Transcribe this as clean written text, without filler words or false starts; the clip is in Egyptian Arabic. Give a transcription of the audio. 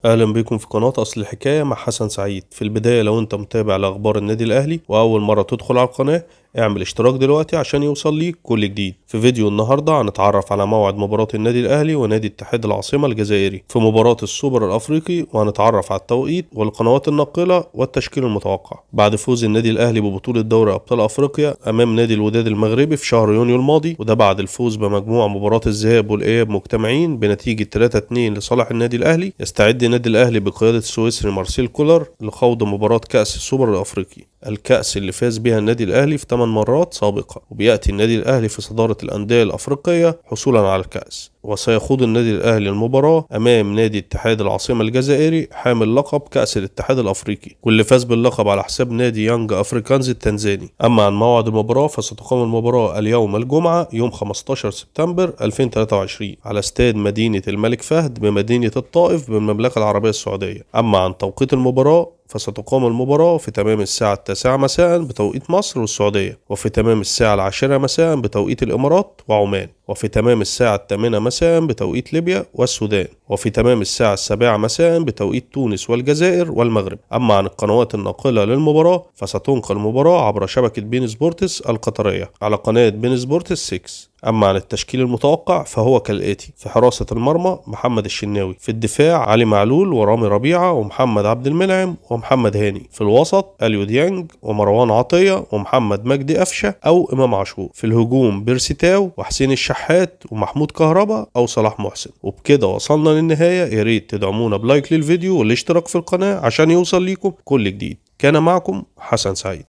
اهلا بكم في قناة اصل الحكاية مع حسن سعيد. في البداية لو انت متابع لاخبار النادي الاهلي واول مرة تدخل على القناة اعمل اشتراك دلوقتي عشان يوصل ليك كل جديد. في فيديو النهاردة هنتعرف على موعد مباراة النادي الاهلي ونادي اتحاد العاصمة الجزائري في مباراة السوبر الافريقي، وهنتعرف على التوقيت والقنوات الناقلة والتشكيل المتوقع. بعد فوز النادي الاهلي ببطولة دوري ابطال افريقيا امام نادي الوداد المغربي في شهر يونيو الماضي، وده بعد الفوز بمجموع مباراة الذهاب والاياب مجتمعين بنتيجة 3-2 لصالح النادي الاهلي، يستعد النادي الاهلي بقيادة السويسري مارسيل كولر لخوض مباراة كأس السوبر الافريقي، الكأس اللي فاز بها النادي الاهلي في 8 مرات سابقة، وبيأتي النادي الاهلي في صدارة الأندية الأفريقية حصولا على الكأس. وسيخوض النادي الأهلي المباراة أمام نادي اتحاد العاصمة الجزائري حامل لقب كأس الاتحاد الأفريقي، واللي فاز باللقب على حساب نادي يانج أفريكانز التنزاني. أما عن موعد المباراة فستقام المباراة اليوم الجمعة يوم 15 سبتمبر 2023 على استاد مدينة الملك فهد بمدينة الطائف بالمملكة العربية السعودية. أما عن توقيت المباراة فستقام المباراة في تمام الساعة 9 مساء بتوقيت مصر والسعودية، وفي تمام الساعة 10 مساء بتوقيت الإمارات وعمان، وفي تمام الساعة 8 مساء بتوقيت ليبيا والسودان، وفي تمام الساعة 7 مساء بتوقيت تونس والجزائر والمغرب. أما عن القنوات الناقلة للمباراة فستنقل المباراة عبر شبكة بين سبورتس القطرية على قناة بين سبورتس 6. أما عن التشكيل المتوقع فهو كالآتي: في حراسة المرمى محمد الشناوي، في الدفاع علي معلول ورامي ربيعة ومحمد عبد المنعم ومحمد هاني، في الوسط أليو ديانج ومروان عطية ومحمد مجدي قفشة أو إمام عاشور، في الهجوم بيرسي تاو وحسين الشحات ومحمود كهربا أو صلاح محسن. وبكده وصلنا للنهاية، يا ريت تدعمونا ب like للفيديو والاشتراك في القناة عشان يوصل ليكم كل جديد. كان معكم حسن سعيد.